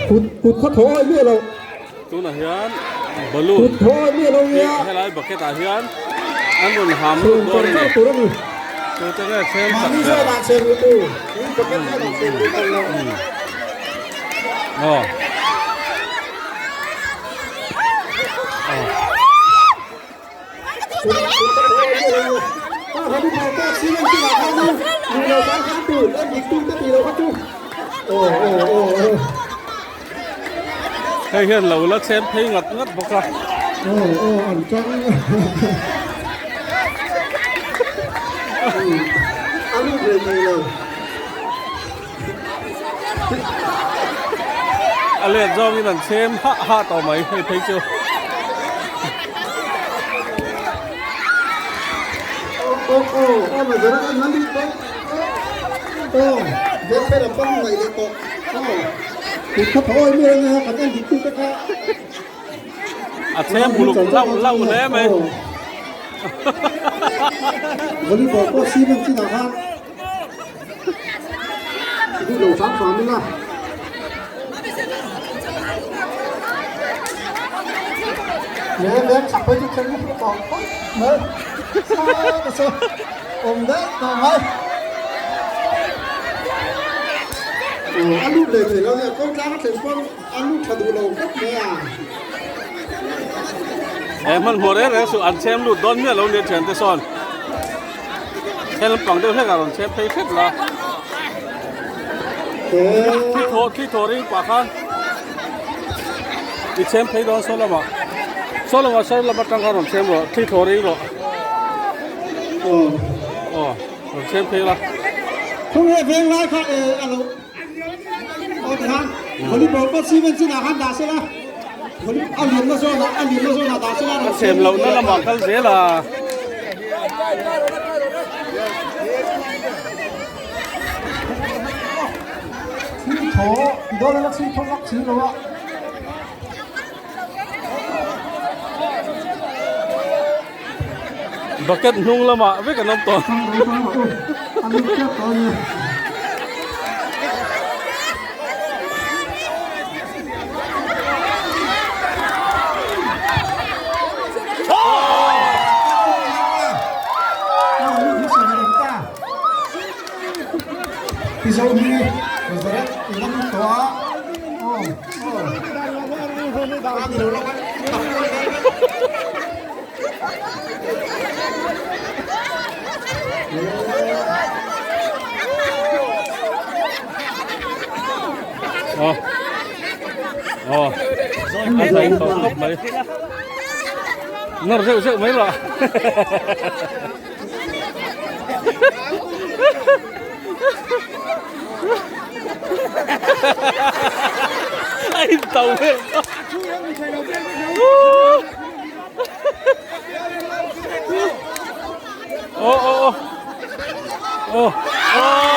Kut kut kha thaw ai miah lo. Tunah hian balloon Kut thaw ai miah lo nia. Helai bucket ah hian an rawn ham lut dawn a ni. Tur a ni. Tute nge chhem chak Mahni ber. zawn ah chhem lut u. Bucket zawn ah chhem lut lo. Aw. Hei hian lo la chhem phei ngat ngat bawk a. A let zawngin an chhem hah hah tawh mai hei phei chu. A chhem uluk lauh lauh hle mai. Volleyball pawh cement chinah khan Duh lo hram hram ila. Nge veng chak phei chu thlen lutuk tawh phawt mai. Sa ka sa awm daih tawh mai. A lut leh thei lo nia, kawng tlang a thlen pawn a lut tha duh lo khawp mai a. He hmanhmawh reng reng suh an chhem lut dawn miah lo nia thiante sawn. He lampang deuh hlek ah rawn chhem phei hrep la. Thi thaw thi thaw ring pah khan i chhem phei dawn saw lamah saw lamah saw lam atang khan rawn chhem rawh thi thaw ring rawh aw rawn chhem phei la. Khaw nge veng lai kha e a lo aw ti khan volleyball pawh cement chinah khan dah sela a lianna zawnah a lianna zawnah dah sela Ka chhem lohna lamah kal zel a. Thil thaw ti dawn ila thil thaw vak si lo a. Bucket hnung lamah vek an awm tawh. Aw aw a zai tawh khawp mai nawr zeuh zeuh mai rawh a in to vel Ô ô ô. Ô ô.